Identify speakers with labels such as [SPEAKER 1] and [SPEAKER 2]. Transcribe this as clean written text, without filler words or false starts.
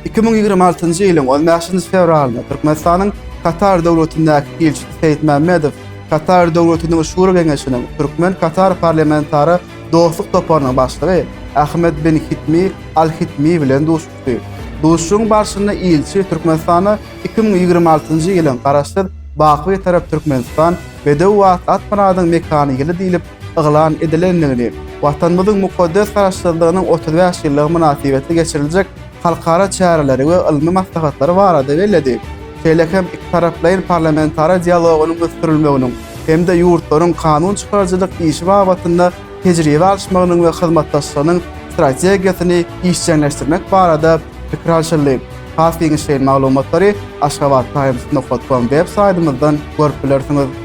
[SPEAKER 1] 2026-njy ýylyň on bäşinji fewralynda Türkmenistanyň Katar Döwletindäki ilçisi Seýit Mämmedow Katar Döwletiniň Şura Geňeşiniň türkmen-katar parlamentara dostluk toparynyň başlygy Ahmed bin Hitmi Al-Hitmi bilen duşuşdy. Duşuşygyň barşynda ilçi Türkmenistana 2026-njy ýylyň Garaşsyz, baky Bitarap Türkmenistan, Bedew atly at myradyň mekany ýyly diýlip yglan edilendigini, Watanymyzyň mukaddes Garaşsyzlygynyň 35 ýyllygy mynasybetli geçiriljek halkara çäreleri we ylmy maslahatlary barada belledi. Şeýle hem ikitaraplaýyn parlamentara dialogynyň ösdürilmeginiň hem-de ýurtlaryň kanun çykaryjylyk işi babatynda tejribe alyşmagynyň we hyzmatdaşlygynyň strategiýasyny işjeňleşdirmek barada pikir alşyldy. Has giňişleýin maglumatlary Ashgabat Times. Com web saýtymyzdan görüp bilersiňiz.